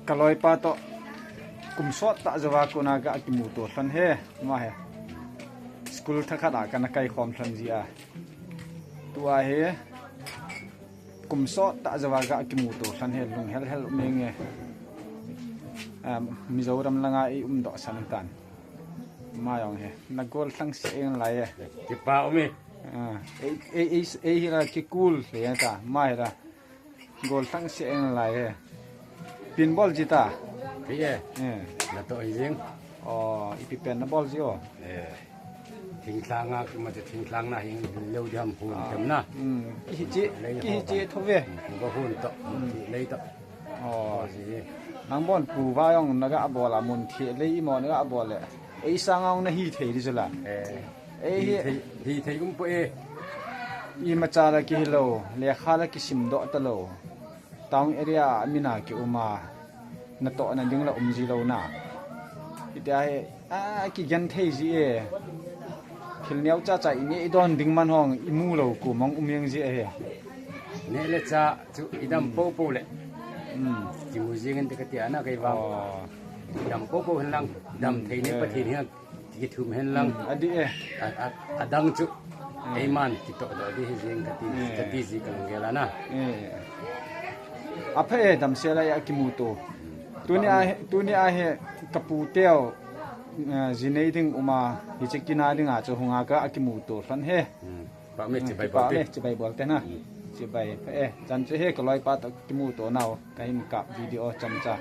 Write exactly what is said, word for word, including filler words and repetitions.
Ka loipa toh kum sot tah jouva kona ka kimuto lhon e, ama hi. School thakhat a kana kai khom lhon jia. Tua hi kum sot tah jouva ka kimuto lhon e, lunghel hel um inge. Um, Mizoram langa i umdoh san tan. Ama jong hi na gollhang se eng lai e. Kipa um e. Ah, ei, ei, ei, ei hi la kikul le ta, ama hi la. Gollhang se eng lai e. Pin bol ji ta. Pi e. Eh. Na toh hi jing. Oh, ipi pen na bol ji o. Eh. Thinglhang a, ma te thinglhang na hing lou diam hun tem na. Hmm. Kihi che, kihi che tho ve. Hmm, ba hun toh, mun thi lei toh. Oh. Oh, si. Nang bon pu va jong na ga bol a mun thi lei mo na ga bol le. Ei sang jong na hi thei di chu la. Eh. Ei hi. Hi thei, hi thei um po e. Imacha la kihi lou, lekha la kisim doh ta lou. Town area a mina ki um a, na toh na ding la um ji lou na. Hitia hi, a, kigen thei ji e. Thil neo cha cha i neh i don ding man hong i mu lou kum hong um jeng ji e. Neh le chah chu i dam po po le. Hmm. Kimu jing in te ka ti a na kei vang. Oh. Dam po po hen lang, dam thei ne Pathen hian kithum hen lang. Hmm, a di e. A, a, a dang chu. Hmm. Eiman kitoh doh di hi jing ka ti, hmm, ka ti ji ka lunggel a na. Hmm. A pha e, damsel a i a kimuto. Tuni a hi, tuni a hi ka pu teu, eh, ji nei ding um a, hiche kin a ding a chu hung a ka a kimuto lhon e. Hmm. Pah me, hmm, chibai bol te. Pah me, chibai bol te na. Hmm. Chibai pha e. Chan chu hi ka loipa toh kimuto nau, ka hin kap video chomcha.